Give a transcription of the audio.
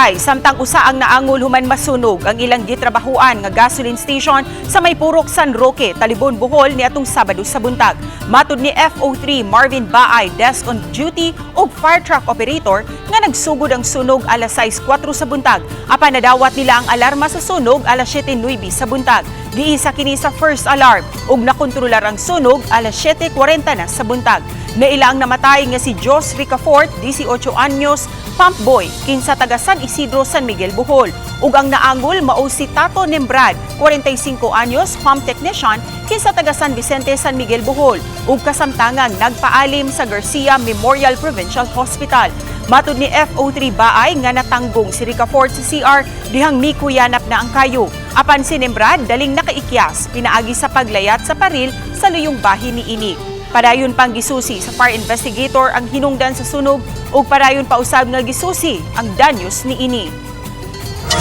Namatay samtang usa ang naangol human masunog ang ilang gitrabahuan nga gasoline station sa may Purok San Roque, Talibon, Bohol niadtong Sabado sa buntag. Matud ni FO3 Marvin Baay, desk on duty ug fire truck operator, nga nagsugod ang sunog alas 6:04 sa buntag. Apan nadawat nila ang alarma sa sunog alas 7:09 sa buntag. Giisa kini sa first alarm ug nakontrolar ang sunog alas 7:40 na sa buntag. Naila ang namatay nga si Jos Ricafort, 18 anyos, pump boy, kinsa taga San Isidro, San Miguel, Bohol. Ug ang naangol mao si Tato Nembrad, 45 anyos, pump technician, kinsa taga San Vicente, San Miguel, Bohol. Ug kasamtangang nagpaalim sa Garcia Memorial Provincial Hospital. Matud ni FO3 Baay nga natanggong si Ricafort sa CR dihang mikuyanap na ang kayo. Apan si Nembrad daling nakaikyas pinaagi sa paglayat sa paril sa luyong bahin niini. Padayon pang gisusi sa fire investigator ang hinungdan sa sunog ug padayon pa usab nga gisusi ang danyos niini.